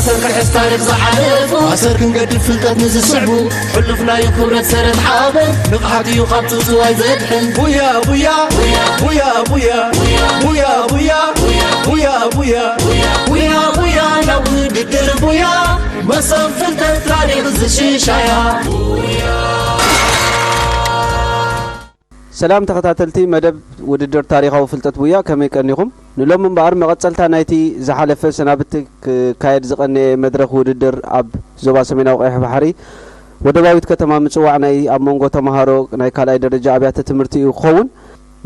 ሰር ክሕዝ ታሪኽ ዝሓለፉ ኣሰር ክንገድፍ ፍልጠት ንዝስዕቡ ሕሉፍ ናይ ክብረት ሰረት ሓበን ንቕሓት እዩ ካብ ጽውጽዋይ ዘድሕን። ቡያ ቡያ ቡያ ቡያ ቡያ ቡያ ቡያ ቡያ ቡያ ቡያ ናብ ውድድር ቡያ መሰብ ፍልጠት ታሪኽ ዝሽሻያ። ሰላም ተኸታተልቲ መደብ ውድድር ታሪኻዊ ፍልጠት ቡያ፣ ከመይ ቀኒኹም? ንሎም እምበኣር መቐጸልታ ናይቲ ዝሓለፈ ሰናብቲ ክካየድ ዝቐነየ መድረኽ ውድድር ኣብ ዞባ ሰሜናዊ ቀይሕ ባሕሪ ወደባዊት ከተማ ምጽዋዕ ናይ ኣብ መንጎ ተማሃሮ ናይ ካልኣይ ደረጃ ኣብያተ ትምህርቲ እዩ ክኸውን።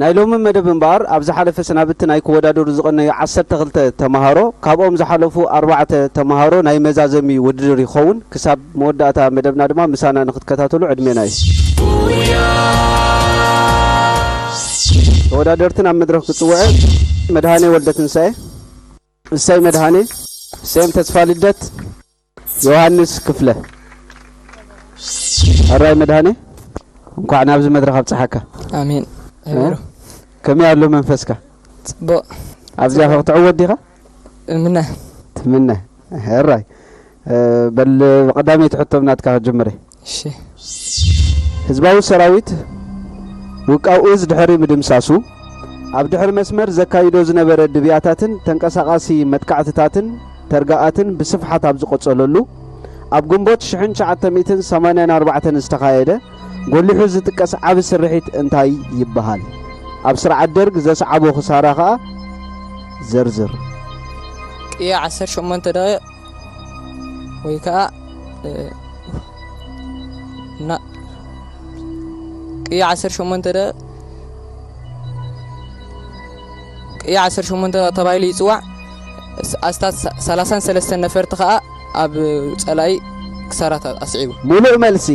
ናይ ሎሚ መደብ እምበኣር ኣብ ዝሓለፈ ሰናብቲ ናይ ክወዳደሩ ዝቐነዩ ዓሰርተ ክልተ ተማሃሮ፣ ካብኦም ዝሓለፉ ኣርባዕተ ተማሃሮ ናይ መዛዘሚ ውድድር ይኸውን። ክሳብ መወዳእታ መደብና ድማ ምሳና ንክትከታተሉ ዕድሜና እዩ። ተወዳደርትን ኣብ መድረኽ ክጽውዐ መድሃኔ ወልደ ትንሳኤ፣ እሰይ መድሃኔ፣ ሴም ተስፋ ልደት፣ ዮሃንስ ክፍለ። ኣራይ መድሃኔ፣ እንኳዕ ናብዚ መድረኽ ኣብጽሓካ። ኣሜን። እ? ከመይ ኣሎ መንፈስካ? ጽቡቕ። ኣብዚኣ ከ ክትዕወት ዲኻ? እምነ። ትምነ። ሕራይ። እ፣ በል፣ ብቐዳመይቲ ሕቶ ናትካ ክጅምር እየ። እሺ። ህዝባዊ ሰራዊት ውቃው እዝ ድሕሪ ምድምሳሱ፣ ኣብ ድሕሪ መስመር ዘካይዶ ዝነበረ ድብያታትን ተንቀሳቓሲ መጥቃዕትታትን ተርጋኣትን ብስፍሓት ኣብ ዝቐጸለሉ፣ ኣብ ግንቦት ሽሕን ትሽዓተ ሚእትን ሰማንያን ኣርባዕተን ዝተኻየደ ጎሊሑ ዝጥቀስ ዓቢ ስርሒት እንታይ ይበሃል? ኣብ ስርዓት ደርግ ዘስዓቦ ክሳራ ከኣ ዘርዝር። ቅያ ዓሰርተ ሸሞንተ ደቂቕ ወይ ከኣ፣ እ፣ ና-፣ ቅያ ዓሰርተ ሸሞንተ ደቂቕ፣ ቅያ ዓሰርተ ሸሞንተ ደቂቕ ተባሂሉ ይጽዋዕ። ስ-፣ ኣስታት ሰ-፣ ሰላሳን ሰለስተን ነፈርቲ ከኣ ኣብ ጸላኢ ክሳራት ኣስዒቡ። ሙሉእ መልሲ።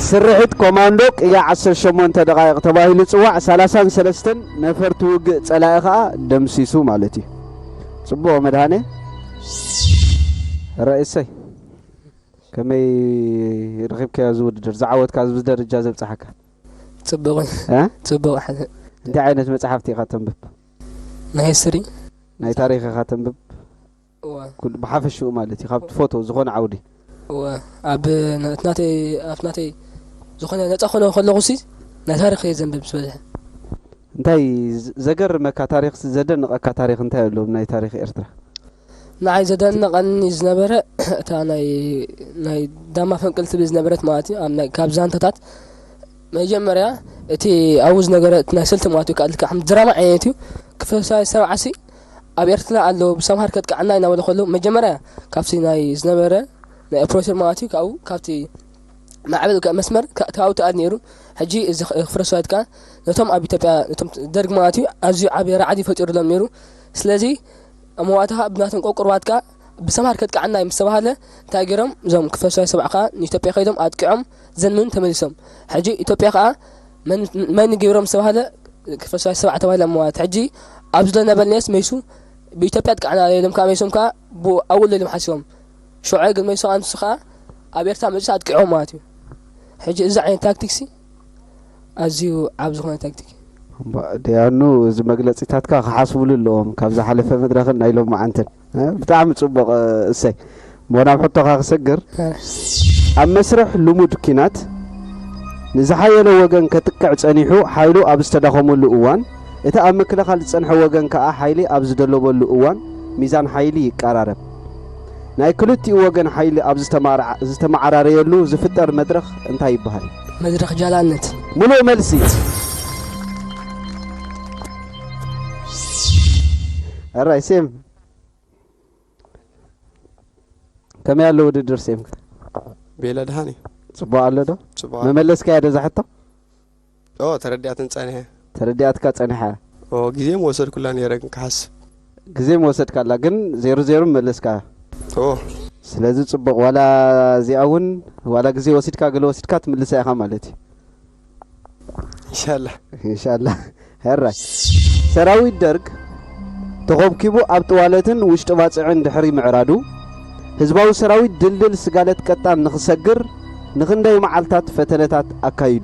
ስርሒት ኮማንዶ ቅያ ዓሰርተ ሸሞንተ ደቓይቕ ተባሂሉ ጽዋዕ፣ ሰላሳን ሰለስተን ነፈርቲ ውግእ ጸላኢ ኸኣ ደምሲሱ ማለት እዩ። ጽቡቕ መድሃኔ። ረእሰይ፣ ከመይ ረኺብካዮ እዚ ውድድር? ዝዓወትካ ኣብዚ ደረጃ ዘብጽሓካ? ጽቡቕ። እ? ጽቡቕ። ሓደ እንታይ ዓይነት መጽሓፍቲ ኢኻ ተንብብ? ናይ ሂስትሪ። ናይ ታሪኽ ኢኻ ተንብብ? እወ። ኩሉ ብሓፈሽኡ ማለት እዩ፣ ካብ ትፈትዎ ዝኾነ ዓውዲ? እወ። ኣብ ና-፣ ናተይ፣ ኣብ ናተይ ዝኾነ ነጻ ኮነ ከለኹሲ ናይ ታሪኽ እየ ዘንብብ ዝበዝሐ። እንታይ ዝ-፣ ዘገርመካ ታሪኽ፣ ዘደንቐካ ታሪኽ እንታይ ኣሎ ናይ ታሪኽ ኤርትራ? ንዓይ ዘደንቐኒ ዝነበረ እታ ናይ፣ ናይ ዳማ ፈንቅል ትብል ዝነበረት ማለት እዩ። ኣብ ናይ፣ ካብ ዛንታታት መጀመርያ እቲ ኣብኡ ዝነበረ እቲ ናይ ስልቲ ማለት እዩ፣ ከኣ ልክዕ ከም ድራማ ዓይነት እዩ። ክፍለ ሰብዓሲ ኣብ ኤርትራ ኣለዉ፣ ብሰምሃር ከጥቅዓና እናበለ ከሎ፣ መጀመርያ ካብቲ ናይ ዝነበረ ናይ ኦፕሬሽን ማለት እዩ፣ ካብኡ፣ ካብቲ ማዕበል ከ-፣ መስመር ከ-፣ ካብኡ ትኣል ነይሩ። ሕጂ እዚ ኽ-፣ ክፍለ ሰብዓት ከኣ ነቶም ኣብ ኢትዮጵያ፣ ነቶም ደርግ ማለት እዩ፣ ኣዝዩ ዓቢ ራዕዲ ፈጢሩሎም ነይሩ። ስለዚ ኣብ መዋእታ ከኣ ብናቶም ቆቁርባት ከኣ ብሰምሃር ከጥቅዓና እዩ ምስ ተባሃለ፣ እንታይ ገይሮም? እዞም ክፍለ ሰብዓት ከኣ ንኢትዮጵያ ከይዶም ኣጥቂዖም ዘንምን ተመሊሶም። ሕጂ ኢትዮጵያ ከኣ መን፣ መን ገይሮም ዝተባህለ ክፍለ ሰብዓት ተባሂሎም ማለት። ሕጂ ኣብዚ ዶ ነበልንየስ መይሱ ብኢትዮጵያ ጥቃዕና ኢሎም ከኣ መይሶም ከኣ ብኡ ኣውሎ ኢሎም ሓሲቦም። ሽዑ ግን መይሱ ኣንሱ ከኣ ኣብ ኤርትራ መጺሱ ኣጥቂዖም ማለት እዩ። ሕጂ እዚ ዓይነት ታክቲክሲ ኣዝዩ ዓብ ዝኾነ ታክቲክ እዩ። እምባ-፣ ደያኑ እዚ መግለጺታትካ ክሓስብሉ ኣለዎም፣ ካብ ዝሓለፈ መድረኽን ናይ ሎማዓንትን። እ፣ ብጣዕሚ ጽቡቕ፣ እ፣ እሰይ። እሞ ናብ ሕቶኻ ክሰግር፣ እ። ኣብ መስርሕ ልሙድ ኲናት ንዝሓየለ ወገን ከጥቅዕ ጸኒሑ ሓይሉ ኣብ ዝተዳኸመሉ እዋን፣ እቲ ኣብ ምክልኻል ዝጸንሐ ወገን ከኣ ሓይሊ ኣብ ዝደለበሉ እዋን ሚዛን ሓይሊ ይቀራረብ። ናይ ክልቲኡ ወገን ሓይሊ ኣብ ዝተማርዓ-፣ ዝተመዓራረየሉ ዝፍጠር መድረኽ እንታይ ይበሃል? መድረኽ ጃላነት። ምሉእ መልሲ። ኣራይ ሴም። ከመይ ኣሎ ውድድር ሴም? ቤላ ደሃኒ። ጽቡቕ ኣሎ ዶ? ጽቡቕ ኣሎ። መመለስካያ ዶ እዛ ሕቶ? ኦ፣ ተረዲኣትን ጸኒሐ። ተረዲኣትካ ጸኒሐ። ኦ፣ ግዜ ምወሰድኩላ ነይረ ግን ክሓስብ። ግዜ ምወሰድካላ ግን ዜሮ ዜሮ መለስካ። ኦ። ስለዚ ጽቡቕ፣ ዋላ እዚኣ እውን ዋላ ግዜ ወሲድካ ገለ ወሲድካ ትምልሳ ኢኻ ማለት እዩ። ኢንሻላህ። ኢንሻላህ። ሕራይ። ሰራዊት ደርግ ተኾብኪቡ ኣብ ጥዋለትን ውሽጢ ባጽዕን ድሕሪ ምዕራዱ፣ ህዝባዊ ሰራዊት ድልድል ስጋለት ቀጣን ንኽሰግር ንኽንደይ መዓልታት ፈተነታት ኣካይዱ?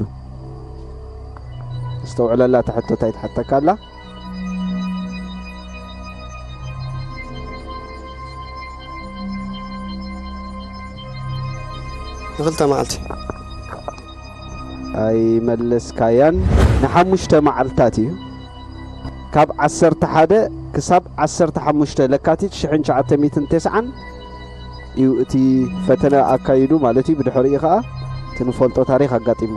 ኣስተውዕለላ፣ እታ ሕቶ እንታይ ትሓተካ ኣላ? ንኽልተ መዓልቲ። ኣይመለስካያን። ንሓሙሽተ መዓልታት እዩ። ካብ ዓሰርተ ሓደ ክሳብ ዓሰርተ ሓሙሽተ ለካቲት ሽሕን ትሽዓተ ሚእትን ተስዓን እዩ እቲ ፈተነ ኣካይዱ ማለት እዩ። ብድሕሪኡ ኸዓ እቲ ንፈልጦ ታሪኽ ኣጋጢሙ።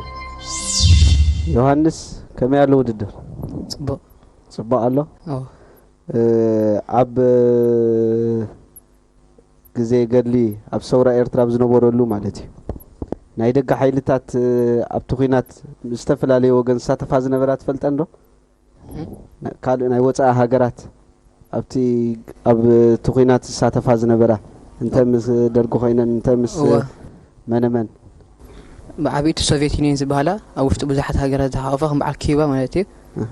ዮሃንስ፣ ከመይ ኣሎ ውድድር? ፅቡቕ። ፅቡቕ ኣሎ። ኣዎ። እ፣ ኣብ ግዜ ገድሊ ኣብ ሰውራ ኤርትራ ኣብ ዝነበረሉ ማለት እዩ፣ ናይ ደገ ሓይልታት፣ እ፣ ኣብቲ ኲናት ብዝተፈላለየ ወገን ዝሳተፋ ዝነበራ ትፈልጠን ዶ? ካልእ ናይ ወፃኢ ሃገራት ኣብቲ፣ ኣብ እቲ ኲናት ዝሳተፋ ዝነበራ፣ እንተ ምስ ደርጊ ኮይነን፣ እንተ ምስ እወ። መነመን? ብዓቢኡ እቲ ሶቪየት ዩኒየን ዝበሃላ ኣብ ውሽጡ ብዙሓት ሃገራት ዝሓቆፈ ከም በዓል ኪዩባ ማለት እዩ። እህ።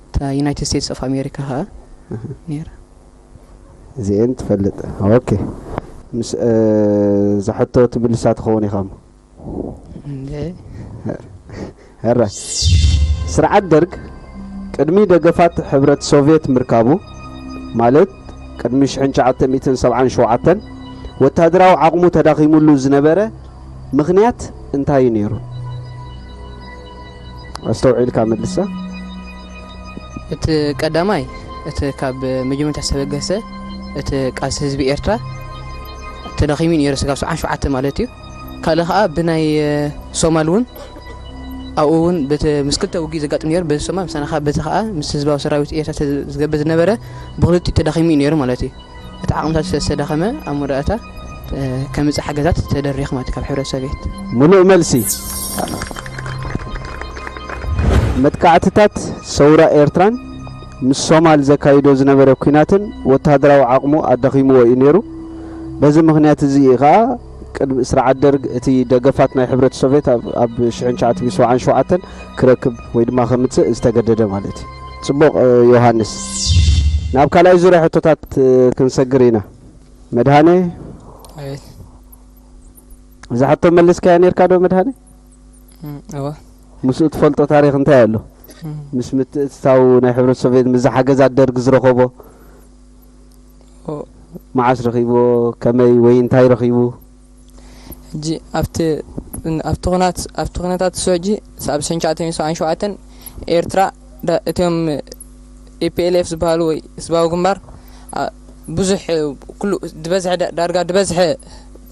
እታ ዩናይትድ ስቴትስ ኦፍ ኣሜሪካ ከዓ ነይራ። እዚኤን ትፈልጥ። ኦኬ። ምስ፣ እ፣ እዛ ሕቶ ትምልሳ ትኸውን ኢኻ እሞ። እንደ ሕራይ። ስርዓት ደርግ ቅድሚ ደገፋት ሕብረት ሶቪየት ምርካቡ፣ ማለት ቅድሚ ሽሕን ትሽዓተ ሚእትን ሰብዓን ሸውዓተን፣ ወታደራዊ ዓቕሙ ተዳኺሙሉ ዝነበረ ምኽንያት እንታይ እዩ ነይሩ? ኣስተውዒልካ መልሳ። እቲ ቀዳማይ፣ እቲ ካብ መጀመርታ ዝተበገሰ እቲ ቃልሲ ህዝቢ ኤርትራ ተዳኺሙ ነይሩ፣ ስጋብ ሰብዓን ሸውዓተ ማለት እዩ። ካልእ ከዓ ብናይ፣ እ፣ ሶማል እውን ኣብኡ እውን በቲ ምስ ክልተ ውግእ ዘጋጥም ነይሩ፣ በቲ ሶማል፣ ምሳና ከዓ በቲ ከዓ ምስ ህዝባዊ ሰራዊት ኤርትራ ተ-፣ ዝገብር ዝነበረ ብክልቲኡ ተዳኺሙ እዩ ነይሩ ማለት እዩ። እቲ ዓቕምታት ስለ ዝተዳኸመ ኣብ መወዳእታ፣ እ፣ ከምፅእ ሓገዛት ተደሪኽ ማለት እዩ ካብ ሕብረት ሶቪየት። ምሉእ መልሲ። መጥቃዕትታት ሰውራ ኤርትራን ምስ ሶማል ዘካይዶ ዝነበረ ኲናትን ወተሃደራዊ ዓቕሙ ኣዳኺምዎ እዩ ነይሩ። በዚ ምኽንያት እዚ እዩ ኸኣ ቅድሚ ስርዓት ደርግ እቲ ደገፋት ናይ ሕብረት ሶቪየት ኣብ፣ ኣብ ሽሕን ትሽዓተ ሚእትን ሰብዓን ሸውዓተን ክረክብ ወይ ድማ ከምጽእ ዝተገደደ ማለት እዩ። ጽቡቕ፣ እ፣ ዮሃንስ። ናብ ካልኣይ ዙርያ ሕቶታት፣ እ፣ ክንሰግር ኢና። መድሃኔ፣ ኣቤት። እዛ ሕቶ መለስካያ ነርካ ዶ መድሃኔ? እም፣ እወ። ምስኡ ትፈልጦ ታሪኽ እንታይ ኣሎ? እም። ምስ ምትእትታው ናይ ሕብረት ሶቪየት፣ ምስ ሓገዛት ደርግ ዝረኸቦ? ኦ። መዓስ ረኺብዎ? ከመይ ወይ እንታይ ረኺቡ? ሕጂ ኣብቲ፣ ኣብቲ ኩናት፣ ኣብቲ ኩነታት እሱ ሕጂ ኣብ ሽሕን ትሽዓተ ሚእትን ሰብዓን ሸውዓተን ኤርትራ ዳ-፣ እቶም ኤ ፒ ኤል ኤፍ ዝበሃሉ ወይ ህዝባዊ ግንባር፣ ኣ፣ ብዙሕ፣ ኩሉ ዝበዝሐ ዳ-፣ ዳርጋ ዝበዝሐ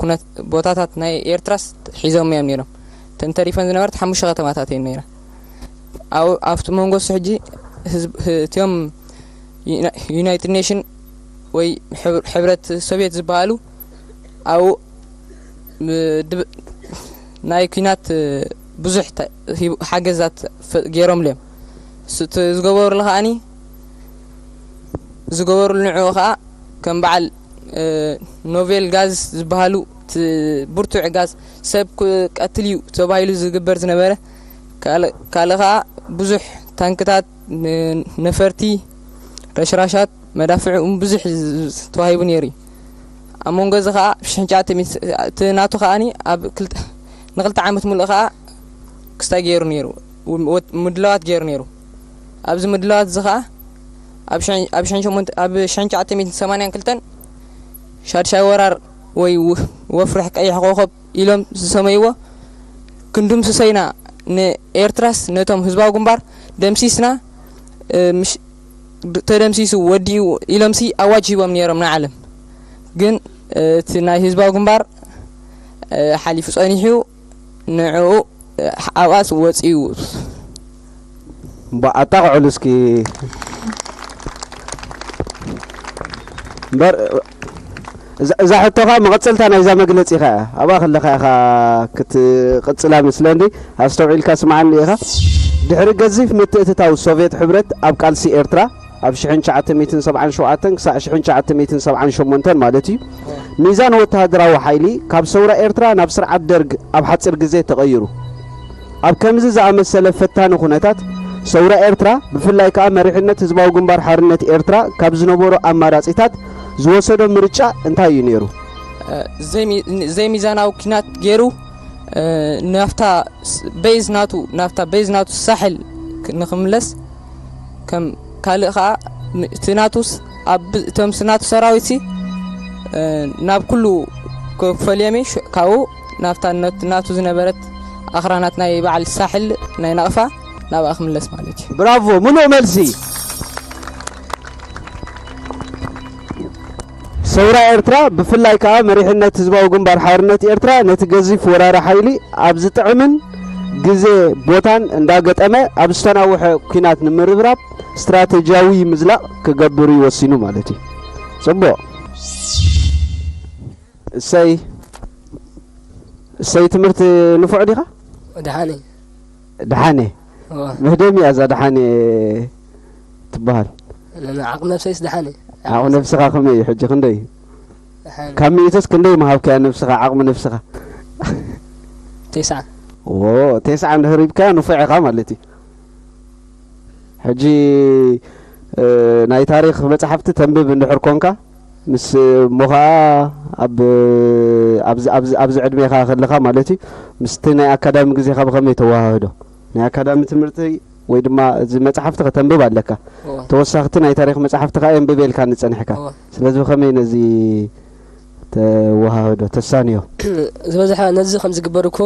ኩነት ቦታታት ናይ ኤርትራስ ሒዞም እዮም ነይሮም። እተን ተሪፈን ዝነበረት ሓሙሽተ ከተማታት እየን ነይረን። ኣብ፣ ኣብቲ መንጎ እሱ ሕጂ ህዝብ፣ ህ-፣ እቲኦም ዩና-፣ ዩናይትድ ኔሽን ወይ ሕብር-፣ ሕብረት ሶቪየት ዝበሃሉ ኣብኡ ብ-፣ ድብ-፣ ናይ ኲናት ብዙሕ ተ-፣ ሂቡ-፣ ሓገዛት ፈ-፣ ገይሮምሉ እዮም። ስ-፣ እቲ ዝገበሩሉ ከኣኒ፣ ዝገበሩሉ ንዕኡ ከኣ ከም በዓል፣ እ፣ ኖቬል ጋዝ ዝበሃሉ ት-፣ ብርቱዕ ጋዝ ሰብ ክቀትል እዩ ተባሂሉ ዝግበር ዝነበረ፣ ካልእ፣ ካልእ ከኣ ብዙሕ ታንክታት፣ ን-፣ ነፈርቲ፣ ረሽራሻት፣ መዳፍዕ እውን ብዙሕ ዝ-፣ ተዋሂቡ ነይሩ እዩ። ኣብ መንጎ እዚ ከኣ ሽሕን ትሽዓተ ሚእቲ፣ እቲ ናቱ ከኣኒ ኣብ ክልተ፣ ንክልተ ዓመት ሙሉእ ከኣ ክስታይ ገይሩ ነይሩ፣ ወ-፣ ምድላዋት ገይሩ ነይሩ። ኣብዚ ምድላዋት እዚ ከኣ ኣብ ሽሕን፣ ኣብ ሽሕን ሸሞንተ፣ ኣብ ሽሕን ትሽዓተ ሚእትን ሰማንያን ክልተን ሻድሻይ ወራር ወይ ወ-፣ ወፍርሕ ቀይሕ ኮኸብ ኢሎም ዝሰመይዎ ክንድምስሶ ኢና፣ ንኤርትራስ ነቶም ህዝባዊ ግንባር ደምሲስና፣ እ፣ ምሽ-፣ ድ-፣ ተደምሲሱ ወዲኡ ኢሎምሲ ኣዋጅ ሂቦም ነይሮም ንዓለም። ግን፣ እ፣ እቲ ናይ ህዝባዊ ግንባር፣ እ፣ ሓሊፉ ጸኒሑ ንዕኡ፣ እ፣ ኣብኣስ ወጺኡ። እምባ ኣጣቕዕሉ እስኪ። እምበር፣ እዛ፣ እዛ ሕቶ ኸኣ መቐጸልታ ናይዛ መግለጺ ኸኣ ኣብኣ ከለኻ ኢኻ ክትቕጽላ መስለኒ። ኣስተውዒልካ ስምዓኒ ኢኻ። ድሕሪ ገዚፍ ምትእትታው ሶቭየት ሕብረት ኣብ ቃልሲ ኤርትራ፣ ኣብ ሽሕን ትሽዓተ ሚእትን ሰብዓን ሸውዓተን ክሳዕ ሽሕን ትሽዓተ ሚእትን ሰብዓን ሸሞንተን ማለት እዩ፣ ሚዛን ወተሃደራዊ ሓይሊ ካብ ሰውራ ኤርትራ ናብ ስርዓት ደርግ ኣብ ሓጺር ግዜ ተቐይሩ። ኣብ ከምዚ ዝኣመሰለ ፈታኒ ኩነታት፣ ሰውራ ኤርትራ፣ ብፍላይ ከኣ መሪሕነት ህዝባዊ ግንባር ሓርነት ኤርትራ ካብ ዝነበሮ ኣማራጺታት ዝወሰዶ ምርጫ እንታይ እዩ ነይሩ? እ፣ ዘይሚ-፣ ዘይሚዛናዊ ኲናት ገይሩ፣ እ፣ ናብታ ስ-፣ ቤዝ ናቱ፣ ናብታ ቤዝ ናቱ ሳሕል ክ-፣ ንኽምለስ፣ ከም ካልእ ኸኣ ም-፣ እቲ ናቱስ ኣብ ብ-፣ እቶም ስ-፣ ናቱ ሰራዊትሲ፣ እ፣ ናብ ኩሉ ክፈልዮም እዩ። ሽ-፣ ካብኡ ናብታ ነት- ናቱ ዝነበረት ኣኽራናት ናይ በዓል ሳሕል ናይ ናቕፋ ናብኣ ክምለስ ማለት እዩ። ብራቮ፣ ምሉእ መልሲ። ሰውራ ኤርትራ፣ ብፍላይ ከኣ መሪሕነት ህዝባዊ ግንባር ሓርነት ኤርትራ፣ ነቲ ገዚፍ ወራሪ ሓይሊ ኣብ ዝጥዕምን ግዜ ቦታን እንዳገጠመ ኣብ ዝተናውሐ ኲናት ንምርብራብ ስትራተጂያዊ ምዝላቕ ክገብር እዩ ወሲኑ ማለት እዩ። ጽቡቕ። እሰይ። እሰይ፣ ትምህርቲ ንፉዕ ዲኻ? ደሓነ ደሓነ። እዋ ምህደም እያ እዛ ደሓነ ትበሃል። ዓቕሚ ነብሰይስ ደሓነ ዓቕሚ ነብስኻ ከመይ እዩ ሕጂ? ክንደይ እዩ? ደሓነ ካብ ሚእትስ ክንደይ ምሃብካያ ነብስኻ፣ ዓቕሚ ነብስኻ? ተስዓ ዎ፣ ተስዓ እንድሕር ሂብካያ ንፉዕ ኢኻ ማለት እዩ። ሕጂ እ፣ ናይ ታሪኽ መጽሓፍቲ ተንብብ እንድሕር ኮንካ፣ ምስ እሞ ኸኣ ኣብ ኣብዚ ኣብዚ ኣብዚ ዕድሜኻ ከለኻ ማለት እዩ፣ ምስቲ ናይ ኣካዳሚ ግዜኻ ብኸመይ ተወሃህዶ? ናይ ኣካዳሚ ትምህርቲ ወይ ድማ እዚ መጽሓፍቲ ከተንብብ ኣለካ። እዋ ተወሳኽቲ ናይ ታሪኽ መጽሓፍቲ ከኣ የንብብ ኢልካኒ ጸኒሕካ። እዋ ስለዚ ብኸመይ ነዚ ተወሃህዶ ተሳንዮ? ዝበዝሐ ነዚ ከም ዝግበር እኮ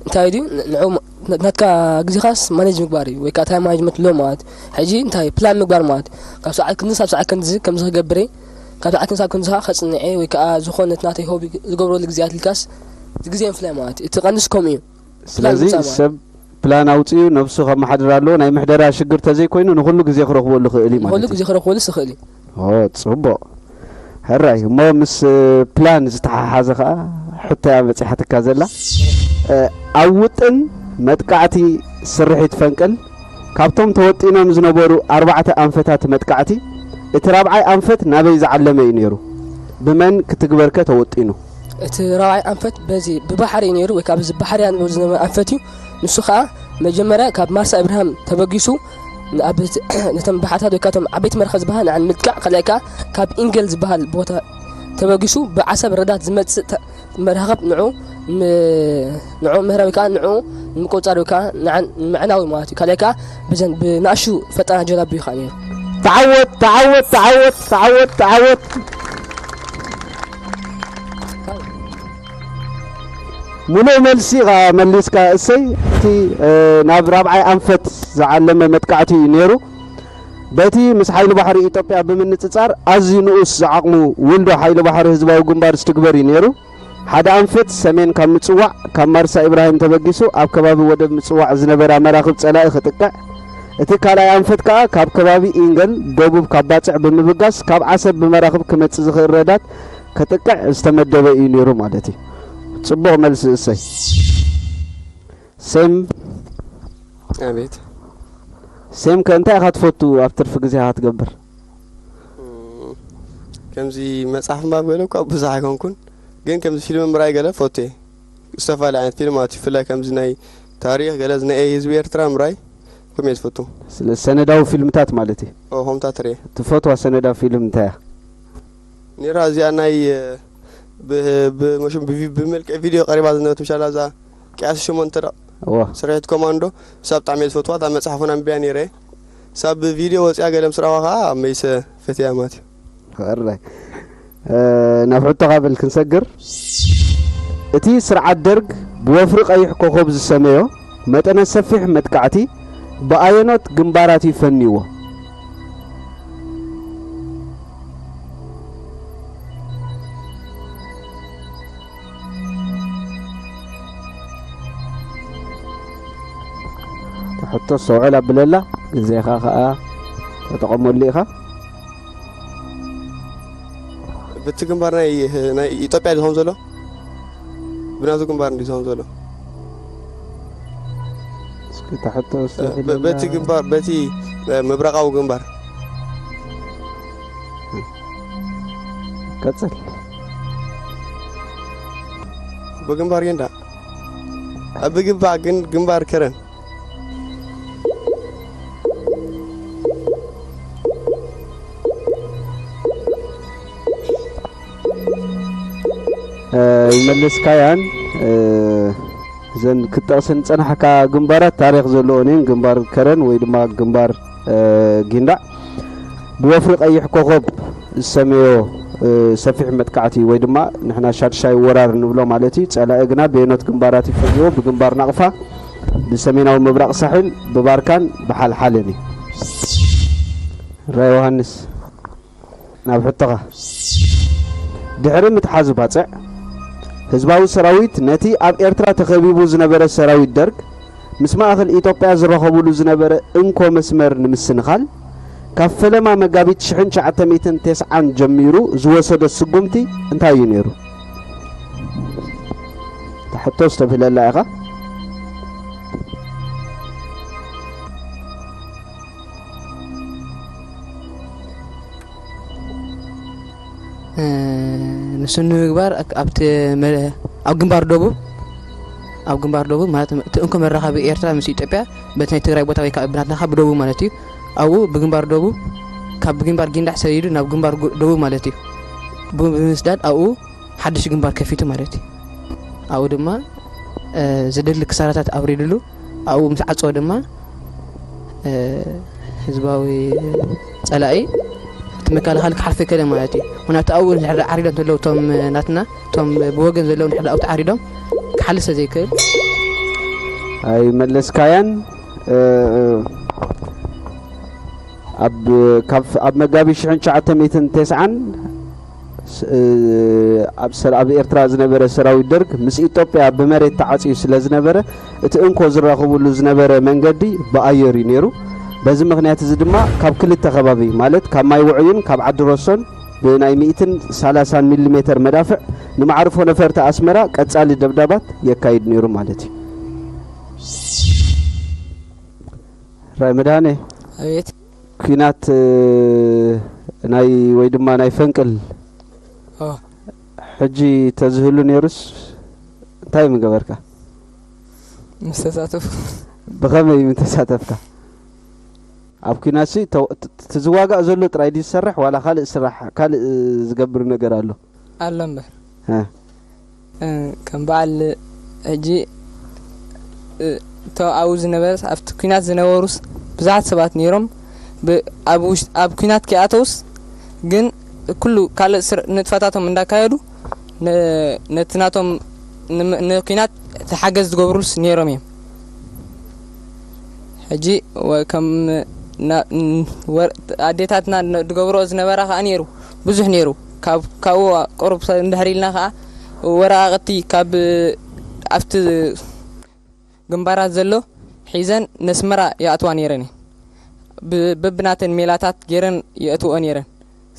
እንታይ ድዩ ንዑ ናትካ ግዜኻስ ማኔጅ ምግባር እዩ ወይ ከዓ ታይም ማኔጅመንት ሎ ማለት ሕጂ እንታይ ፕላን ምግባር ማለት ካብ ሰዓት ክንዚ ሳብ ሰዓት ክንዚ ከምዚ ክገብር እየ ካብ ሰዓት ክንዚ ሳብ ክንዚ ከዓ ከፅንዐ ወይ ከዓ ዝኾነ እቲ ናተይ ሆቢ ዝገብረሉ ግዜያት ኢልካስ ግዜ ምፍላይ ማለት እዩ እቲ ቀንስ ከምኡ እዩ ስለዚ ምውፃእ ማለት። ሰብ ፕላን ኣውፅኡ ነብሱ ከመሓድር ኣለዎ። ናይ ምሕደራ ሽግር ተዘይኮይኑ ንኹሉ ግዜ ክረኽበሉ ክእል እዩ ማለት ንኹሉ እዩ። ግዜ ክረኽበሉ ስኽእል እዩ ኦ ጽቡቕ። ሕራይ እሞ ምስ ፕላን ዝተሓሓዘ ከኣ ሕቶያ በጺሓትካ ዘላ። እ፣ ኣብ ውጥን መጥቃዕቲ ስርሒት ፈንቅል ካብቶም ተወጢኖም ዝነበሩ ኣርባዕተ ኣንፈታት መጥቃዕቲ እቲ ራብዓይ ኣንፈት ናበይ ዝዓለመ እዩ ነይሩ? ብመን ክትግበርከ ተወጢኑ? እቲ ራብዓይ ኣንፈት በዚ ብባሕሪ እዩ ነይሩ ወይ ካብ እዚ ባሕርያ ንብሎ ዝነበረ ኣንፈት እዩ። ንሱ ከዓ መጀመርያ ካብ ማርሳ እብርሃም ተበጊሱ ንኣብ ነቶም ባሕርታት ወይ ካብቶም ዓበይቲ መርከብ ዝበሃል ንዓን ምጥቃዕ ካልኣይ ከዓ ካብ ኢንገል ዝበሃል ቦታ ተበጊሱ ብዓሰብ ረዳት ዝመፅእ ተ- መራኸብ ንዑ ም- ንዑ ምህራዊ ከዓ ንዑ ንምቁፅፃር ወይ ከዓ ንዓን ንምዕናዊ ማለት እዩ። ካልኣይ ከዓ ብዘን ብናእሹ ፈጣና ጀላቡ እዩ ከዓ ነይሩ። ተዓወት ተዓወት ተዓወት ተዓወት ተዓወት። ሙሉእ መልሲ ኢኻ መሊስካ እሰይ። እቲ ናብ ራብዓይ ኣንፈት ዝዓለመ መጥቃዕቲ እዩ ነይሩ። በቲ ምስ ሓይሊ ባሕሪ ኢትዮጵያ ብምንጽጻር ኣዝዩ ንኡስ ዝዓቕሙ ውልዶ ሓይሊ ባሕሪ ህዝባዊ ግንባር ዝትግበር እዩ ነይሩ። ሓደ ኣንፈት ሰሜን ካብ ምጽዋዕ ካብ ማርሳ ኢብራሂም ተበጊሱ ኣብ ከባቢ ወደብ ምጽዋዕ ዝነበራ መራኽብ ጸላኢ ክጥቅዕ፣ እቲ ካልኣይ ኣንፈት ከኣ ካብ ከባቢ ኢንገል ደቡብ ካብ ባጽዕ ብምብጋስ ካብ ዓሰብ ብመራኽብ ክመጽእ ዝኽእል ረዳት ክጥቅዕ ዝተመደበ እዩ ነይሩ ማለት እዩ። ጽቡቕ መልሲ እሰይ። ሴም ኣቤት ሴም ከ እንታይ ኢኻ ትፈቱ ኣብ ትርፊ ግዜኻ ክትገብር? ከምዚ መጽሓፍ ምባብ ገለ እኳ ብዙሕ ኣይኮንኩን፣ ግን ከምዚ ፊልም ምርኣይ ገለ ፈቱ እየ። ዝተፈላለዩ ዓይነት ፊልም ማለት እዩ፣ ብፍላይ ከምዚ ናይ ታሪኽ ገለ ናይ ህዝቢ ኤርትራ ምርኣይ ከም እየ ዝፈቱ። ስለ ሰነዳዊ ፊልምታት ማለት እዩ። ኦ ከምታት ርየ ትፈትዋ ሰነዳዊ ፊልም እንታይ እያ? ኔራ እዚኣ ናይ ብ- ብ- መሽም ብቪ- ብመልክዕ ቪድዮ ቀሪባ ዝነበረት ምሻላ እዛ ቅያስ ሸሞንተ ደቕ እዋ ስርሒት ኮማንዶ ሳብ ብጣዕሚ እየ ዝፈትዋ። እታ መፅሓፍ እውን ኣንቢያ ነይረ። ሳብ ብቪድዮ ወፂኣ ገለ ምስ ረኣኹዋ ከዓ መይሰ ፈትያ ማለት እዩ። ሕራይ ናብ ሕቶኻ በል ክንሰግር። እቲ ስርዓት ደርግ ብወፍሪ ቀይሕ ኮኾብ ዝሰመዮ መጠነ ሰፊሕ መጥቃዕቲ ብኣየኖት ግንባራት እዩ ፈንይዎ? ሕቶ ሰውዕል ኣብለላ ግዜኻ ኸኣ ተጠቐመሉ ኢኻ። በቲ ግንባር ናይ ናይ ኢትዮጵያ ዝኸውን ዘሎ ብናቱ ግንባር እንዲ ዝኸውን ዘሎ እስኪ እታ ሕቶ በ- በቲ ግንባር በቲ ምብራቃዊ ግንባር ቀጽል። ብግንባር ጌንዳ ኣብ ብግባእ ግን ግንባር ከረን ይመልስካያን እዘን ክትጠቕስን ዝጸናሕካ ግንባራት ታሪኽ ዘለዎን እየን። ግንባር ከረን ወይ ድማ ግንባር ጊንዳዕ ብወፍሪ ቀይሕ ኮኸብ ዝሰመዮ እ፣ ሰፊሕ መጥቃዕቲ ወይ ድማ ንሕና ሻድሻይ ወራር ንብሎ ማለት እዩ። ጸላኢ ግና በየኖት ግንባራት እዩ ፈጊዎ፣ ብግንባር ናቕፋ፣ ብሰሜናዊ ምብራቕ ሳሕል፣ ብባርካን ብሓልሓልን እዩ። ራ ዮሃንስ፣ ናብ ሕቶኻ። ድሕሪ ምትሓዙ ባጽዕ፣ ህዝባዊ ሰራዊት ነቲ ኣብ ኤርትራ ተኸቢቡ ዝነበረ ሰራዊት ደርግ ምስ ማእከል ኢትዮጵያ ዝራኸቡሉ ዝነበረ እንኮ መስመር ንምስንኻል፣ ካብ ፈለማ መጋቢት ሽሕን ትሽዓተ ሚእትን ተስዓን ጀሚሩ ዝወሰዶ ስጉምቲ እንታይ እዩ ነይሩ? እታ ሕቶ ዝተብህለላ ኢኻ። እ፣ ንሱ ንምግባር ኣብቲ መ-፣ ኣብ ግንባር ደቡብ፣ ኣብ ግንባር ደቡብ ማለት እቲ እንኮ መራኸቢ ኤርትራ ምስ ኢትዮጵያ በቲ ናይ ትግራይ ቦታ ወይ ከዓ ብናትና ካብ ደቡብ ማለት እዩ። ኣብኡ ብግንባር ደቡብ፣ ካብ ግንባር ጊንዳዕ ሰዲዱ ናብ ግንባር ጉ-፣ ደቡብ ማለት እዩ። ብ-፣ ብምስዳድ ኣብኡ ሓድሽ ግንባር ከፊቱ ማለት እዩ። ኣብኡ ድማ፣ እ፣ ዝደሊ ክሳራታት ኣብሪድሉ፣ ኣብኡ ምስ ዓጸወ ድማ፣ እ፣ ህዝባዊ ጸላኢ እቲ መከላኸሊ ክሓልፎ ይከለ ማለት እዩ። ምኽንያቱ ኣብኡ እንድሕር ዓሪዶም እንተለዉ እቶም ናትና፣ እቶም ብወገን ዘለዉ እንድሕር ኣብኡ ተዓሪዶም ክሓልፍ ስለ ዘይክእል። ኣይመለስካያን። እ፣ ኣብ፣ ካብ፣ ኣብ መጋቢት ሽሕን ትሽዓተ ሚእትን ተስዓን ስ-፣ እ፣ ኣብ ሰር-፣ ኣብ ኤርትራ ዝነበረ ሰራዊት ደርግ ምስ ኢትዮጵያ ብመሬት ተዓጽዩ ስለ ዝነበረ፣ እቲ እንኮ ዝራኸቡሉ ዝነበረ መንገዲ ብኣየር እዩ ነይሩ። በዚ ምኽንያት እዚ ድማ ካብ ክልተ ከባቢ፣ ማለት ካብ ማይ ውዑይን ካብ ዓዲ ሮሶን ብናይ ሚእትን ሰላሳን ሚሊ ሜተር መዳፍዕ ንመዓርፎ ነፈርቲ ኣስመራ ቀጻሊ ደብዳባት የካይድ ነይሩ ማለት እዩ። ራይ መድሃኔ፣ ኣቤት። ኲናት፣ እ፣ ናይ፣ ወይ ድማ ናይ ፈንቅል ኦ። ሕጂ ተዝህሉ ነይሩስ እንታይ ምገበርካ? ምስ ተሳተፉ። ብኸመይ ምተሳተፍካ? ኣብ ኲናትሲ ተ-፣ ት-፣ እቲ ዝዋጋእ ዘሎ ጥራይ ድዩ ዝሰርሕ ዋላ ካልእ ስራሕ፣ ካልእ ዝገብር ነገር ኣሎ? ኣሎ እምበር። እ። እ፣ ከም በዓል ሕጂ፣ እ፣ እቶ ኣብኡ ዝነበረስ ኣብቲ ኲናት ዝነበሩስ ብዙሓት ሰባት ነይሮም። ብ-፣ ኣብ ውሽ-፣ ኣብ ኲናት ከይኣተውስ ግን ኩሉ ካልእ ስር-፣ ንጥፈታቶም እንዳካየዱ ነ-፣ ነቲ ናቶም ንም-፣ ንኲናት ተሓገዝ ዝገብሩስ ነይሮም እዮም። ሕጂ ወ-፣ ከም ና-፣ ን-፣ ወር-፣ ኣዴታትና ን-፣ ዝገብርኦ ዝነበራ ከኣ ነይሩ፣ ብዙሕ ነይሩ። ካብ፣ ካብኡ ቁሩብ ሰ-፣ እንድሕር ኢልና ከኣ ወረቓቕቲ ካብ ኣብቲ ግንባራት ዘሎ ሒዘን ነስመራ ይኣትዋ ነይረን እየን። ብ-፣ በብናተን ሜላታት ገይረን የእትውኦ ነይረን።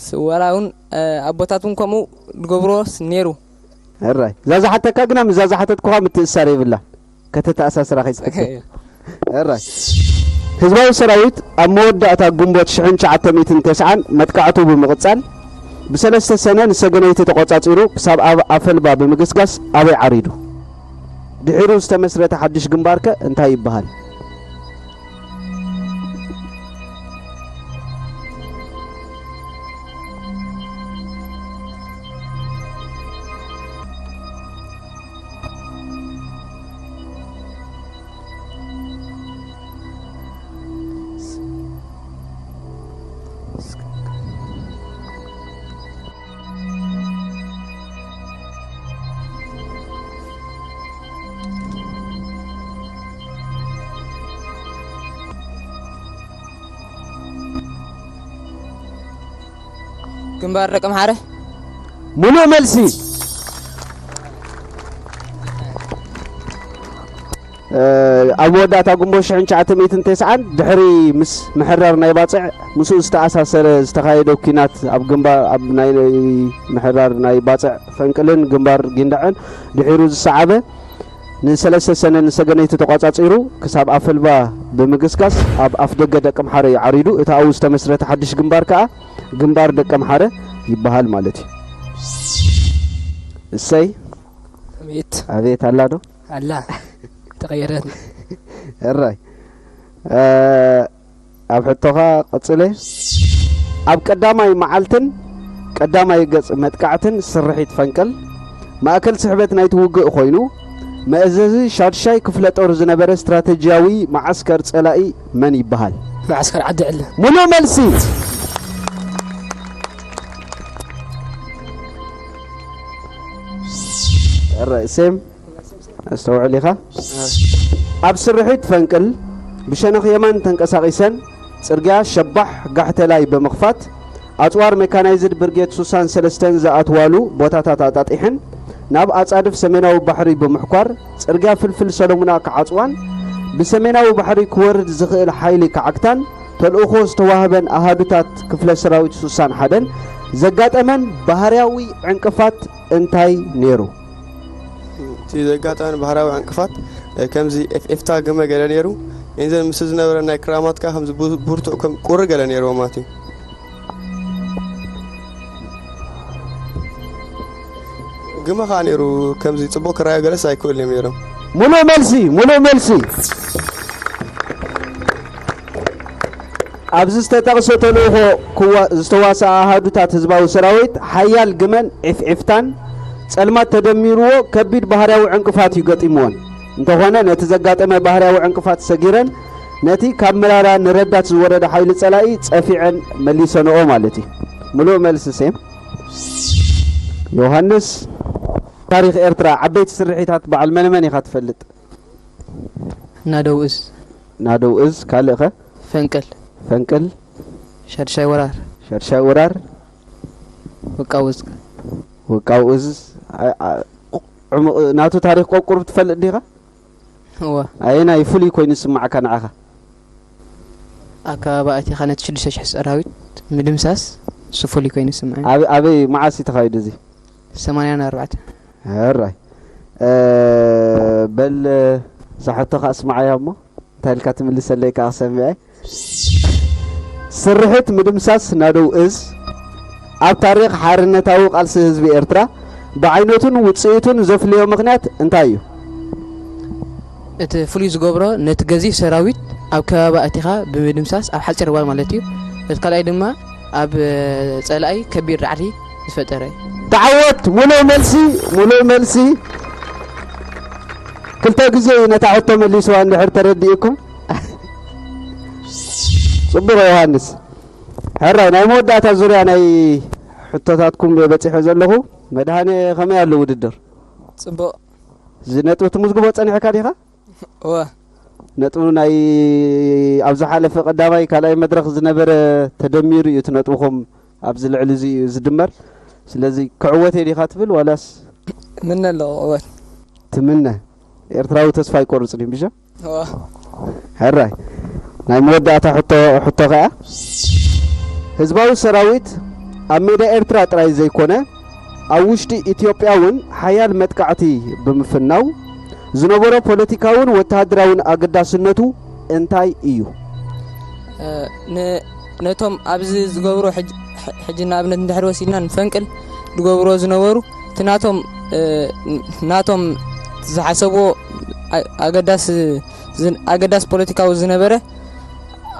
ስ-፣ ወላ እውን፣ እ፣ ኣቦታት እውን ከምኡ ዝገብርዎስ ነይሩ። ሕራይ። እዛ ዝሓተካ ግና ምስዛ ዝሓተትኩኻ ምትእስሳር የብላ። ከተተኣሳስራ ከይትሕቶ። ሕራይ። ህዝባዊ ሰራዊት ኣብ መወዳእታ ግንቦት ሽሕን ትሽዓተ ሚእትን ተስዓን መጥቃዕቱ ብምቕጻል፣ ብሰለስተ ሰነ ንሰገነይቲ ተቖጻጺሩ ክሳብ ኣብ ኣፈልባ ብምግስጋስ ኣበይ ዓሪዱ? ድሒሩ ዝተመስረተ ሓድሽ ግንባርከ እንታይ ይበሃል? ግንባር ደቂ ኣምሓረ። ሙሉእ መልሲ። እ፣ ኣብ መወዳእታ ግንቦት ሽሕን ትሽዓተ ሚእትን ተስዓን ድሕሪ ምስ ምሕራር ናይ ባጽዕ ምስኡ ዝተኣሳሰረ ዝተኻየደ ኲናት ኣብ ግንባር ኣብ ናይ ምሕራር ናይ ባጽዕ ፈንቅልን ግንባር ጊንዳዕን ድሒሩ ዝሰዓበ ንሰለስተ ሰነ ንሰገነይቲ ተቋጻጺሩ ክሳብ ኣፈልባ ብምግስጋስ ኣብ ኣፍደገ ደቂ ኣምሓረ እዩ ዓሪዱ። እቲ ኣብኡ ዝተመስረተ ሓድሽ ግንባር ከኣ ግንባር ደቂ ኣምሓረ ይበሃል ማለት እዩ። እሰይ ኣቤት ኣቤት ኣላ ዶ? ኣላ ተቐየረት። ሕራይ። እ፣ ኣብ ሕቶኻ ቀጽለ። ኣብ ቀዳማይ መዓልትን ቀዳማይ ገጽ መጥቃዕትን ስርሒት ፈንቅል ማእከል ስሕበት ናይቲ ውግእ ኮይኑ፣ መእዘዚ ሻድሻይ ክፍለ ጦር ዝነበረ ስትራተጂያዊ መዓስከር ጸላኢ መን ይበሃል? መዓስከር ዓዲ ዕለ። ሙሉእ መልሲ። ራእሴም ኣስተውዕል ኢኻ። ኣብ ስርሒት ፈንቅል ብሸነኽ የማን ተንቀሳቒሰን ጽርግያ ሸባሕ ጋሕተላይ ብምኽፋት ኣጽዋር ሜካናይዝድ ብርጌድ ሱሳን ሰለስተን ዝኣትዋሉ ቦታታት ኣጣጢሐን ናብ ኣጻድፍ ሰሜናዊ ባሕሪ ብምሕኳር ጽርግያ ፍልፍል ሰሎሙና ክዓጽዋን ብሰሜናዊ ባሕሪ ክወርድ ዝኽእል ሓይሊ ክዓግታን ተልእኾ ዝተዋህበን ኣሃዱታት ክፍለ ሰራዊት ሱሳን ሓደን ዘጋጠመን ባህርያዊ ዕንቅፋት እንታይ ነይሩ? እቲ ዘጋጠመን ባህርያዊ ዕንቅፋት ከምዚ ኤፍኤፍታ ግመ ገለ ነይሩ። እንዘን ምስ ዝነበረ ናይ ክራማትካ ከምዚ ብርቱዕ ከም ቁሪ ገለ ነይርዎ ማለት እዩ። ግመ ከዓ ነይሩ። ከምዚ ፅቡቅ ክረኣዩ ገለስ ኣይክእሉን እዮም ነይሮም። ሙሉእ መልሲ፣ ሙሉእ መልሲ። ኣብዚ ዝተጠቕሰ ተልእኾ ዝተዋስኣ ኣሃዱታት ህዝባዊ ሰራዊት ሓያል ግመን ዒፍዒፍታን ጸልማት ተደሚርዎ ከቢድ ባህርያዊ ዕንቅፋት እዩ ገጢምወን። እንተኾነ ነቲ ዘጋጠመ ባህርያዊ ዕንቅፋት ሰጊረን ነቲ ካብ መራራ ንረዳት ዝወረደ ሓይሊ ጸላኢ ጸፊዐን መሊሰንኦ ማለት እዩ። ሙሉእ መልሲ ሴም። ዮሃንስ፣ ታሪኽ ኤርትራ ዓበይቲ ስርሒታት በዓል መነ መን ኢኻ ትፈልጥ? ናደው እዝ። ናደው እዝ፣ ካልእኸ? ፈንቅል። ፈንቅል። ሻድሻይ ወራር። ሻድሻይ ወራር። ውቃው እዝ። ውቃው እዝ። ናቱ ታሪኽ ቆቁር ትፈልጥ ዲኻ? እወ። ኣየናይ ፍሉይ ኮይኑ ዝስማዓካ ንዓኻ? ኣከባቢ ኣቲኻ ነቲ ሽዱሽተ ሽሕ ሰራዊት ምድምሳስ እሱ ፍሉይ ኮይኑ ዝስምዓኒ። ኣበይ መዓስ እዩ ተኻይዱ እዚ? ሰማንያን ኣርባዕተን። ሕራይ። በል፣ እዛ ሕቶ ከኣ ስምዓያ እሞ እንታይ ኢልካ ትምልሰለይ ከኣ ክሰምዐ። ስርሒት ምድምሳስ ናደው እዝ ኣብ ታሪኽ ሓርነታዊ ቃልሲ ህዝቢ ኤርትራ ብዓይነቱን ውጽኢቱን ዘፍልዮ ምኽንያት እንታይ እዩ? እቲ ፍሉይ ዝገብሮ ነቲ ገዚፍ ሰራዊት ኣብ ከባቢ ኣቲኻ ብምድምሳስ ኣብ ሓጺር እዋን ማለት እዩ። እቲ ካልኣይ ድማ ኣብ ጸላኢ ከቢድ ራዕዲ ዝፈጠረ እዩ። ተዓወት! ሙሉእ መልሲ፣ ሙሉእ መልሲ። ክልተ ግዜ እዩ ነታ ሕቶ መሊስዋ እንድሕር ተረዲእኩም። ጽቡቕ ዮሃንስ። ሕራይ ናይ መወዳእታ ዙርያ ናይ ሕቶታትኩም በጺሐ ዘለኹ። መድሃኔ ከመይ ኣሎ ውድድር? ጽቡቕ። እዚ ነጥቢ ትምዝግቦ ጸኒሕካ ዲኻ? እወ። ነጥቡ ናይ ኣብ ዝሓለፈ ቀዳማይ ካልኣይ መድረኽ ዝነበረ ተደሚሩ እዩ እቲ ነጥብኹም ኣብዚ ልዕሊ እዚ እዩ ዝድመር። ስለዚ ክዕወት እየ ዲኻ ትብል ዋላስ? ምነ ኣለኹ ክዕወት። ትምነ። ኤርትራዊ ተስፋ ኣይቆርጽን እዩ ብሻ? እወ። ሕራይ ናይ መወዳእታ ሕቶ ሕቶ ከኣ ህዝባዊ ሰራዊት ኣብ ሜዳ ኤርትራ ጥራይ ዘይኮነ ኣብ ውሽጢ ኢትዮጵያ እውን ሓያል መጥቃዕቲ ብምፍናው ዝነበሮ ፖለቲካውን ወተሃደራውን ኣገዳስነቱ እንታይ እዩ? ነቶም ኣብዚ ዝገብሮ ሕጂ ንኣብነት እንድሕር ወሲድና ንፈንቅል ዝገብርዎ ዝነበሩ እቲ ናቶም ናቶም ዝሓሰብዎ ኣገዳስ ኣገዳስ ፖለቲካዊ ዝነበረ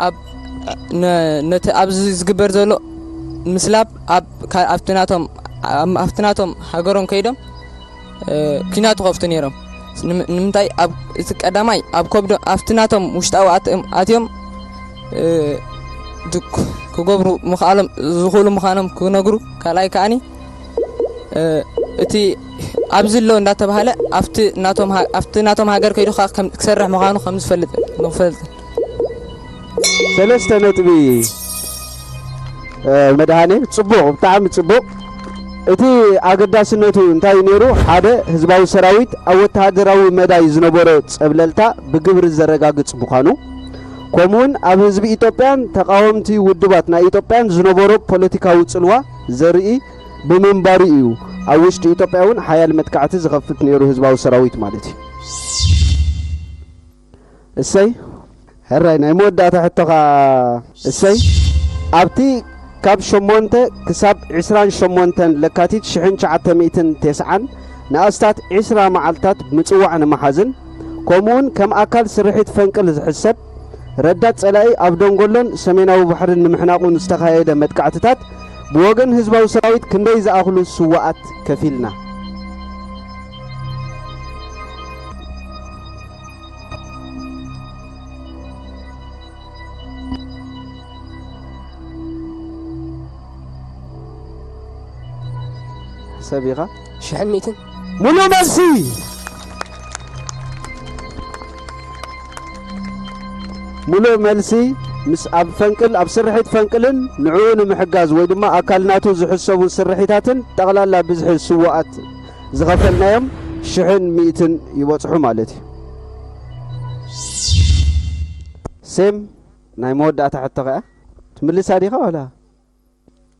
ኣብ ነቲ ኣብዚ ዝግበር ዘሎ ምስላብ ኣብቲ ናቶም ኣብቲ ናቶም ሃገሮም ከይዶም ኲናት ይኸፍቱ ነይሮም። ንምንታይ ኣብ እቲ ቀዳማይ ኣብ ከብዶ ኣብቲ ናቶም ውሽጣዊ ኣትዮም ክገብሩ ምኽኣሎም ዝኽእሉ ምዃኖም ክነግሩ፣ ካልኣይ ከኣኒ እቲ ኣብዚ ኣሎ እንዳተባሃለ ኣብቲ ናቶም ሃ- ኣብቲ ናቶም ሃገር ከይዱ ከኣ ከም- ክሰርሕ ምዃኑ ከም ዝፈልጥ ንኽፈልጥ። ሰለስተ ነጥቢ። መድሃኔ ጽቡቕ፣ ብጣዕሚ ጽቡቕ። እቲ ኣገዳስነቱ እንታይ እዩ ነይሩ? ሓደ፣ ህዝባዊ ሰራዊት ኣብ ወተሃደራዊ መዳይ ዝነበሮ ጸብለልታ ብግብሪ ዘረጋግጽ ምዃኑ፣ ከምኡውን ኣብ ህዝቢ ኢትዮጵያን ተቓወምቲ ውድባት ናይ ኢትዮጵያን ዝነበሮ ፖለቲካዊ ጽልዋ ዘርኢ ብምንባሩ እዩ ኣብ ውሽጢ ኢትዮጵያ እውን ሓያል መጥቃዕቲ ዝኸፍት ነይሩ ህዝባዊ ሰራዊት ማለት እዩ። እሰይ። ሕራይ ናይ መወዳእታ ሕቶኻ። እሰይ። ኣብቲ ካብ ሸሞንተ ክሳብ ዕስራን ሸሞንተን ለካቲት ሽሕን ትሽዓተ ሚእትን ተስዓን ንኣስታት ዕስራ መዓልታት ምጽዋዕ ንምሓዝን ከምኡውን ከም ኣካል ስርሒት ፈንቅል ዝሕሰብ ረዳት ጸላኢ ኣብ ደንጎሎን ሰሜናዊ ባሕርን ንምሕናቑ ንዝተኻየደ መጥቃዕትታት ብወገን ህዝባዊ ሰራዊት ክንደይ ዝኣኽሉ ስዋኣት ከፊልና? ሰብ ኢኻ? ሽሕን ሚእትን። ሙሉእ መልሲ። ሙሉእ መልሲ። ምስ ኣብ ፈንቅል፣ ኣብ ስርሒት ፈንቅልን ንዕኡ ንምሕጋዝ ወይ ድማ ኣካል ናቱ ዝሕሰቡ ስርሒታትን ጠቕላላ ብዝሒ ስዉኣት ዝኸፈልናዮም ሽሕን ሚእትን ይበጽሑ ማለት እዩ። ሴም፣ ናይ መወዳእታ ሕቶ ከኣ ትምልሳ ዲኻ ዋላ?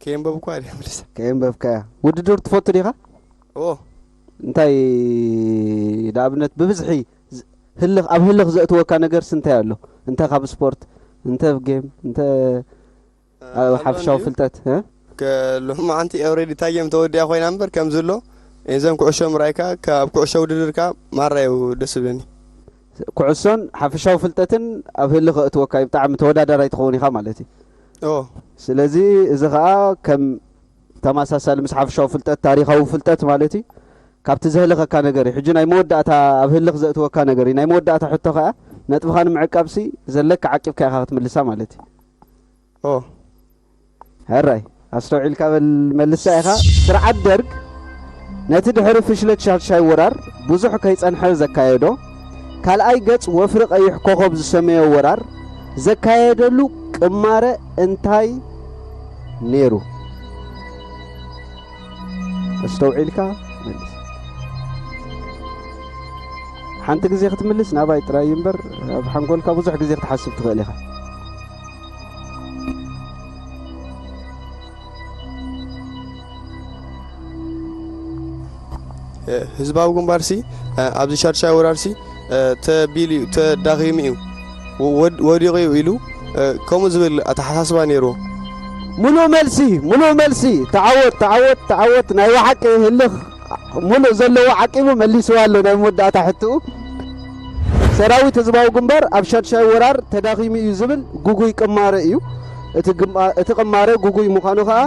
ከየንበብኳ ድየ ምልሳ? ከየንበብካያ። ውድድር ትፈቱ ዲኻ? ኦ እንታይ ንኣብነት ብብዝሒ ዝ- ህልኽ ኣብ ህልኽ ዘእትወካ ነገርስ እንታይ ኣሎ? እንተ ካብ ስፖርት፣ እንተ ኣብ ጌም፣ እንተ ኣብ ኣሎ ሓፍሻዊ እንድዩ። ፍልጠት እ? ከ- ሎማዓንቲ ኦሬዲ እታ ጌም ተወዲኣ ኮይና እምበር ከምዚ ኣሎ እዞም ኩዕሾ ምርኣይካ ካብ ኩዕሾ ውድድርካ ማራ እዩ ደስ ዝብለኒ። ኩዕሶን ሓፍሻዊ ፍልጠትን ኣብ ህልኽ ኣእትወካ እዩ። ብጣዕሚ ተወዳዳራይ ትኸውን ኢኻ ማለት እዩ። ኦ ስለዚ እዚ ኸኣ ከም ተመሳሳሊ ምስ ሓፍሻዊ ፍልጠት፣ ታሪኻዊ ፍልጠት ማለት እዩ። ካብቲ ዘህልኸካ ነገር እዩ። ሕጂ ናይ መወዳእታ ኣብ ህልኽ ዘእትወካ ነገር እዩ። ናይ መወዳእታ ሕቶ ኸኣ ነጥብኻ ንምዕቃብሲ ዘለካ ዓቂብካ ኢኻ ክትምልሳ ማለት እዩ። ኦ ሕራይ ኣስተውዒልካ በል መልሳ ኢኻ። ስርዓት ደርግ ነቲ ድሕሪ ፍሽለት ሻድሻይ ወራር ብዙሕ ከይጸንሐ ዘካየዶ ካልኣይ ገጽ ወፍሪ ቀይሕ ኮኸብ ዝሰመዮ ወራር ዘካየደሉ ቅማረ እንታይ ነይሩ? ኣስተውዒልካ መልስ። ሓንቲ ግዜ ክትምልስ ናባይ ጥራይ እዩ እምበር ኣብ ሓንጎልካ ብዙሕ ግዜ ክትሓስብ ትኽእል ኢኻ። ህዝባዊ ግንባርሲ ኣብዚ ሻድሻይ ወራርሲ ተቢሉ እዩ፣ ተዳኺሙ እዩ፣ ወድ- ወዲቑ እዩ ኢሉ ከምኡ ዝብል ኣተሓሳስባ ነይርዎ። ሙሉእ መልሲ፣ ሙሉእ መልሲ። ተዓወት፣ ተዓወት፣ ተዓወት። ናይ ብሓቂ ህልኽ ሙሉእ ዘለዎ ዓቂቡ መሊስዋ ኣሎ ናይ መወዳእታ ሕትኡ። ሰራዊት ህዝባዊ ግንባር ኣብ ሻድሻይ ወራር ተዳኺሙ እዩ ዝብል ጉጉይ ቅማረ እዩ። እቲ ግማ- እቲ ቅማረ ጉጉይ ምዃኑ ኸኣ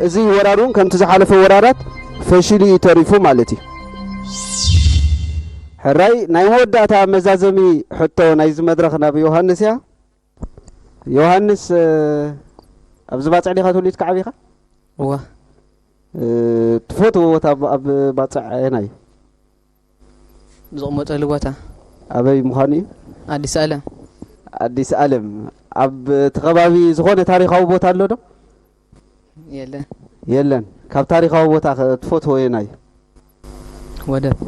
እዚ ወራር እውን ከምቲ ዝሓለፈ ወራራት ፈሺሉ እዩ ተሪፉ ማለት እዩ። ሕራይ ናይ መወዳእታ መዛዘሚ ሕቶ ናይዚ መድረኽ ናብ ዮሃንስ እያ። ዮሃንስ እ፣ ኣብዚ ባጽዕ ዲኻ ተወሊድካ ዓቢኻ? እዋ እ፣ ትፈትዎ ቦታ ኣብ- ኣብ ባጽዕ ኣየናይ እዩ? ዝቕመጠሉ ቦታ ኣበይ ምዃኑ እዩ? ኣዲስ ኣለም ኣዲስ ኣለም። ኣብ እቲ ከባቢ ዝኾነ ታሪኻዊ ቦታ ኣሎ ዶ? የለን የለን። ካብ ታሪኻዊ ቦታ ኸ ትፈትዎ ኣየናይ እዩ? ወደብ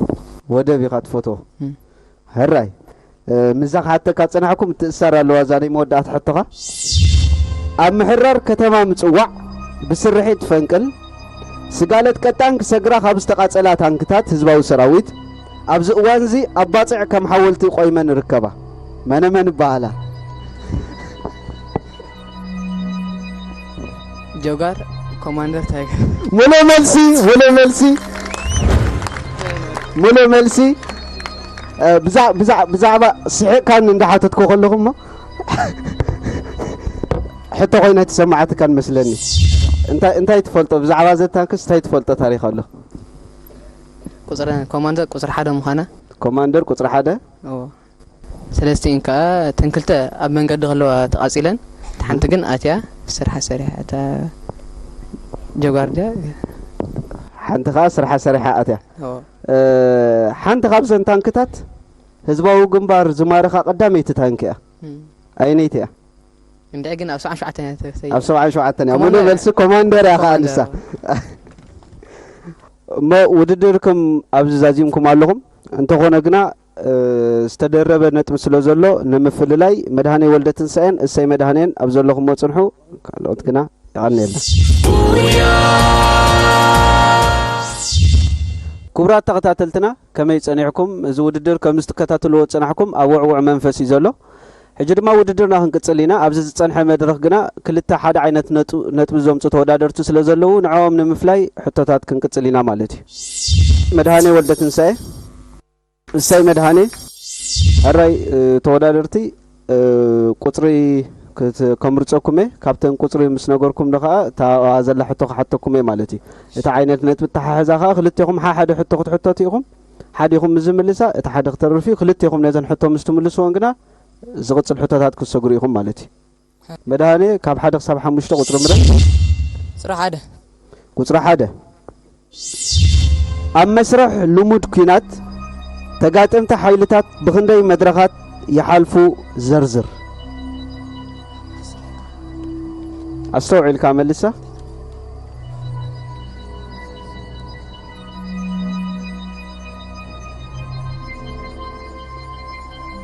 ወደብ ኢኻ ትፈትዎ? እም። ሕራይ እ፣ ምዛ ክሓተካ ዝጸናሕኩም እትእሰር ኣለዋ እዛ ናይ መወዳእታ ሕቶኻ። ኣብ ምሕራር ከተማ ምጽዋዕ ብስርሒት ፈንቅል ስጋለት ቀጣን ክሰግራ ካብ ዝተቓጸላ ታንክታት ህዝባዊ ሰራዊት ኣብዚ እዋንዚ ኣብ ባጽዕ ከም ሓወልቲ ቆይመን ይርከባ። መነመን ይበሃላ? ጆጋር ኮማንደር ታይገር ሙሉእ መልሲ፣ ሙሉእ መልሲ፣ ሙሉእ መልሲ። እ፣ ብዛ- ብዛ- ብዛዕባ ስሒቕካን እንዳሓተትኩ ከለኹ እሞ ሕቶ ኮይና ኣይተሰማዓትካን መስለኒ። እንታይ እንታይ ትፈልጦ ብዛዕባ ዘታንክስ እንታይ ትፈልጦ ታሪኽ ኣሎ? ቁፅሪ ኮማንደር ቁፅሪ ሓደ ምዃና ኮማንደር ቁፅሪ ሓደ እዎ ሰለስቲን ከዓ ተን ክልተ ኣብ መንገዲ ከለዋ ተቃፂለን እታ ሓንቲ ግን ኣትያ ስርሓ ሰሪሓ እታ ጀጓርዲያ ሓንቲ ከዓ ስርሓ ሰሪሓ ኣትያ። እዎ እ፣ ሓንቲ ካብዘን ታንክታት ህዝባዊ ግንባር ዝማረኻ ቀዳመይቲ ታንክ እያ። እም። ኣየነይቲ እያ? እንድዒ ግን ኣብ ሰብዓን ሸውዓተን እያ ተሰይማ ኣብ ሰብዓን ሸውዓተን እያ። ሙሉእ ኮማንደር- መልሲ ኮማንደር እያ ከዓ ኮማንደር ንሳ። እያ። እሞ ውድድርኩም ኣብዚ ዛዚምኩም ኣለኹም። እንተኾነ ግና እ፣ ዝተደረበ ነጥቢ ስለ ዘሎ ንምፍልላይ መድሃኔ ወልደትንሳኤን እሰይ መድሃኔን ኣብ ዘለኹሞ ጽንሑ። ካልኦት ግና የቐንየልና። ክቡራት ተኸታተልትና ከመይ ጸኒሕኩም? እዚ ውድድር ከም ዝትከታተልዎ ዝጸናሕኩም ኣብ ውዕውዕ መንፈስ እዩ ዘሎ። ሕጂ ድማ ውድድርና ክንቅጽል ኢና። ኣብዚ ዝጸንሐ መድረኽ ግና ክልተ ሓደ ዓይነት ነጥ- ነጥቢ ዘምጹ ተወዳደርቲ ስለ ዘለዉ ንዕኦም ንምፍላይ ሕቶታት ክንቅጽል ኢና ማለት እዩ። መድሃኔ ወልደትንሳኤ እሰይ መድሃኔ ሕራይ እ፣ ተወዳደርቲ እ፣ ቁፅሪ ክት- ከምርፀኩም እየ። ካብተን ቁፅሪ ምስ ነገርኩም ዶ ከዓ እታ ኣብኣ ዘላ ሕቶ ክሓተኩም እየ ማለት እዩ። እቲ ዓይነት ነጥቢ ተሓሕዛ ከዓ ክልቴኹም ሓሓደ ሕቶ ክትሕተቱ ኢኹም። ሓዲኹም ምስ ዝምልሳ እቲ ሓደ ክተርፍ እዩ። ክልቴኹም ነዘን ሕቶ ምስ ትምልስዎን ግና ዝቕፅል ሕቶታት ክትሰግሩ ኢኹም ማለት እዩ። መድሃኔ ካብ ሓደ ክሳብ ሓሙሽተ ቁፅሪ ምረፅ። ስራሕ ሓደ ቁፅሪ ሓደ ኣብ መስርሕ ልሙድ ኲናት፣ ተጋጠምቲ ሓይልታት ብኽንደይ መድረኻት ይሓልፉ? ዘርዝር። ኣስተውዒልካ መልሳ።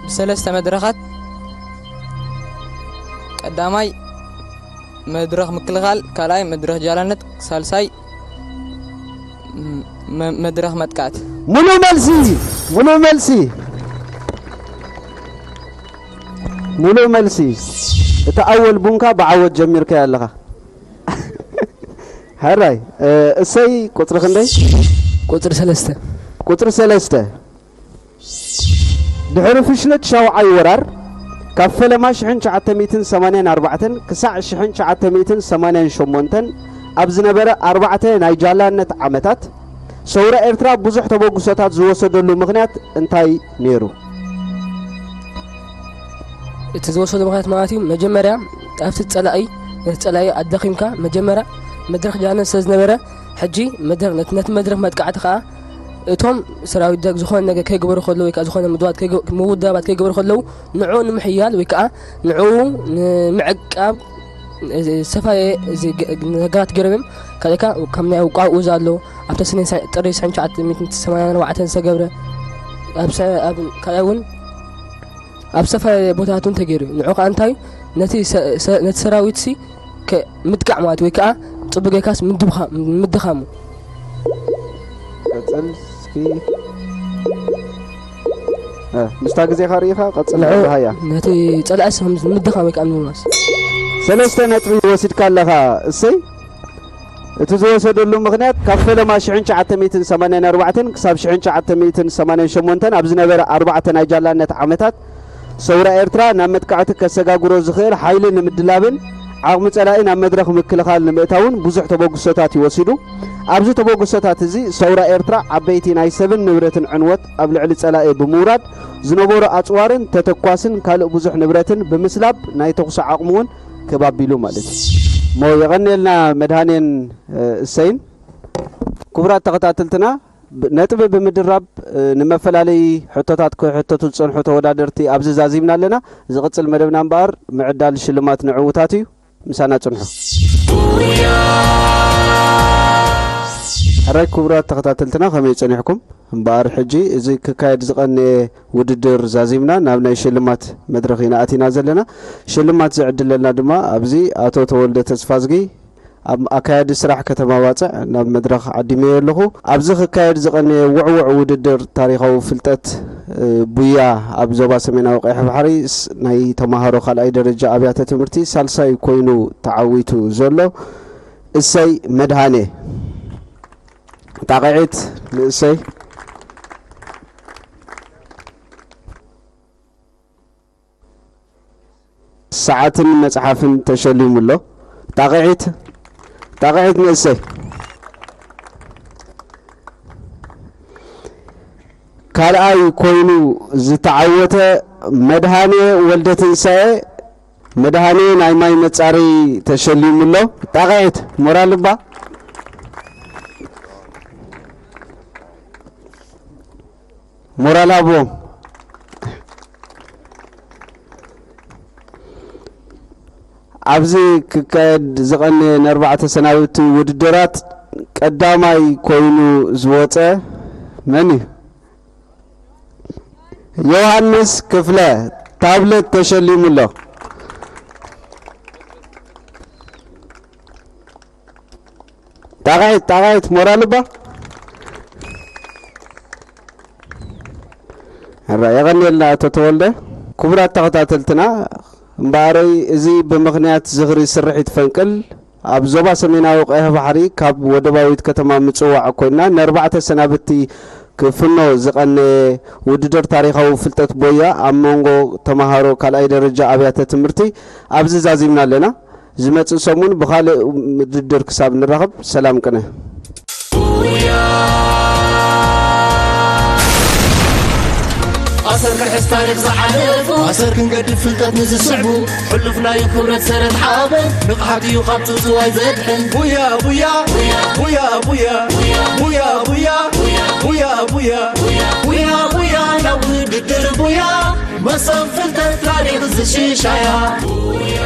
ብሰለስተ መድረኻት፣ ቀዳማይ መድረኽ ምክልኻል፣ ካልኣይ መድረኽ ጃላነት፣ ሳልሳይ መድረኽ መጥቃዕቲ። ሙሉእ መልሲ፣ ሙሉእ መልሲ፣ ሙሉእ መልሲ። እቲ ኣወል ቡንካ ብዓወት ጀሚርካዮ ኣለኻ። ሕራይ። እሰይ፣ ቁፅሪ ክንደይ? ቁፅሪ ሰለስተ። ቁፅሪ ሰለስተ። ድሕሪ ፍሽለት ሻውዓይ ወራር፣ ካብ ፈለማ ሽሕን ትሽዓተ ሚእትን ሰማንያን ኣርባዕተን ክሳዕ ሽሕን ትሽዓተ ሚእትን ሰማንያን ሸሞንተን ኣብ ዝነበረ ኣርባዕተ ናይ ጃላነት ዓመታት፣ ሰውራ ኤርትራ ብዙሕ ተበግሶታት ዝወሰደሉ ምኽንያት እንታይ ነይሩ? እቲ ዝወሰዶ ምኽንያት ማለት እዩ፣ መጀመርያ ኣብቲ ጸላኢ፣ ነቲ ጸላኢ ኣዳኺምካ፣ መጀመርያ መድረኽ ጃላነት ስለ ዝነበረ፣ ሕጂ መድረኽ፣ ነቲ፣ ነቲ መድረኽ መጥቃዕቲ ከኣ እቶም ሰራዊት ደግ ዝኾነ ነገር ከይገበሩ ከለዉ ወይ ከኣ ዝኾነ ምድዋት ከይገ-፣ ምውዳባት ከይገበሩ ከለዉ ንዕኡ ንምሕያል ወይ ከኣ ንዕኡ ንምዕቃብ፣ እዚ ዝተፈላለየ እዚ ገ-፣ ነገራት ገይሮም እዮም። ካልእ ከኣ ከም ናይ ውቃ ውእዝ ኣሎ። ኣብታ ሰኔ ሳ-፣ ጥሪ ሰዓት ትሽዓተ ሚእትን ሰማንያን ኣርባዕተን ዝተገብረ ኣብ ሰ-፣ ኣብ ካልኣይ እውን ኣብ ዝተፈላለየ ቦታታት እውን ተገይሩ እዩ። ንዑ ከኣ እንታይ ነቲ ሰ-፣ ሰ-፣ ነቲ ሰራዊት ሲ ከ-፣ ምጥቃዕ ማለት ወይ ከኣ ጽቡቅ ጌርካስ ምድብኻ-፣ ምድኻሙ። ቀጽል እስኪ። እ፣ ምስታ ግዜኻ ርኢኻ ቀጽል ንዑ ሃያ። ነቲ ጸላእስ ከም ምድኻም ወይ ከኣ ምምማስ። ሰለስተ ነጥቢ ወሲድካ ኣለኻ። እሰይ። እቲ ዝወሰደሉ ምኽንያት ካብ ፈለማ ሽሕን ትሽዓተ ሚእትን ሰማንያን ኣርባዕተን ክሳብ ሽሕን ትሽዓተ ሚእትን ሰማንያን ሸሞንተን ኣብ ዝነበረ ኣርባዕተ ናይ ጃላነት ዓመታት፣ ሰውራ ኤርትራ ናብ መጥቃዕቲ ከሰጋግሮ ዝኽእል ሓይሊ ንምድላብን ዓቕሚ ጸላኢ ናብ መድረኽ ምክልኻል ንምእታውን ብዙሕ ተበግሶታት እዩ ወሲዱ። ኣብዚ ተበግሶታት እዚ፣ ሰውራ ኤርትራ ዓበይቲ ናይ ሰብን ንብረትን ዕንወት ኣብ ልዕሊ ጸላኢ ብምውራድ፣ ዝነበሩ ኣጽዋርን ተተኳስን ካልእ ብዙሕ ንብረትን ብምስላብ፣ ናይ ተኹሲ ዓቕሙ እውን ክብ ኣቢሉ ማለት እዩ። እሞ የቐንየልና መድሃኔን፣ እ፣ እሰይን። ክቡራት ተኸታተልትና፣ ብ-፣ ነጥቢ ብምድራብ፣ እ፣ ንመፈላለዪ ሕቶታት ክሕተቱ ዝጸንሑ ተወዳደርቲ ኣብዚ ዛዚምና ኣለና። ዝቕጽል መደብና እምበኣር፣ ምዕዳል ሽልማት ንዕዉታት እዩ። ምሳና ጽንሑ። ሕራይ ክቡራት ተኸታተልትና፣ ከመይ ጸኒሕኩም? እምበኣር፣ ሕጂ እዚ ክካየድ ዝቐነየ ውድድር ዛዚምና ናብ ናይ ሽልማት መድረኽ ኢና ኣቲና ዘለና። ሽልማት ዝዕድለልና ድማ ኣብዚ ኣቶ ተወልደ ተስፋዝጊ፣ ኣብ ኣካያዲ ስራሕ ከተማ ባጽዕ ናብ መድረኽ ዓዲመዮ ኣለኹ። ኣብዚ ክካየድ ዝቐነየ ውዕዉዕ ውድድር ታሪኻዊ ፍልጠት፣ እ፣ ቡያ ኣብ ዞባ ሰሜናዊ ቀይሕ ባሕሪ ስ-፣ ናይ ተማሃሮ ካልኣይ ደረጃ ኣብያተ ትምህርቲ ሳልሳይ ኮይኑ ተዓዊቱ ዘሎ እሰይ መድሃኔ። ጣቕዒት ንእሰይ። ሰዓትን መጽሓፍን ተሸሊሙ ኣሎ። ጣቕዒት፣ ጣቕዒት ንእሰይ። ካልኣይ ኮይኑ ዝተዓወተ መድሃኔ ወልደትንሳኤ፣ መድሃኔ ናይ ማይ መጻረዪ ተሸሊሙ ኣሎ። ጣቕዒት፣ ሞራል እባ። ሞራል ሃብዎም። ኣብዚ ክካየድ ዝቐነየ ንኣርባዕተ ሰናብቲ ውድድራት ቀዳማይ ኮይኑ ዝወጸ መን እዩ? ዮሃንስ ክፍለ ታብለት ተሸሊሙ ኣሎ። ጣቕዒት፣ ጣቕዒት፣ ሞራል እባ። ሕራይ፣ የቐንየልና ኣቶ ተወልደ። ክቡራት ተኸታተልትና፣ እምበኣረይ እዚ ብምኽንያት ዝኽሪ ስርሒት ፈንቅል ኣብ ዞባ ሰሜናዊ ቀይሕ ባሕሪ ካብ ወደባዊት ከተማ ምጽዋዕ ኮይና ንኣርባዕተ ሰናብቲ ክፍኖ ዝቐነየ ውድድር ታሪኻዊ ፍልጠት ቦያ ኣብ መንጎ ተመሃሮ ካልኣይ ደረጃ ኣብያተ ትምህርቲ ኣብዚ ዛዚምና ኣለና። ዝመጽእ ሰሙን ብኻልእ ውድድር ክሳብ ንራኸብ ሰላም ቅነ። ኣሰር ክሕዝ ታሪኽ ዝሓለፉ ኣሰር ክንገድፍ ፍልጠት ንዝስዕቡ ሕሉፍ ናይ ክብረት ሰረት ሓበን ንቕሓት እዩ ካብ ጽውጽዋይ ዘድሕን ቡያ ቡያ ቡያ ቡያ ቡያ ቡያ ቡያ ቡያ ቡያ ቡያ ቡያ ቡያ፣ ናብ ውድድር ቡያ፣ መሰብ ፍልጠት ታሪኽ ዝሽሻያ። ቡያ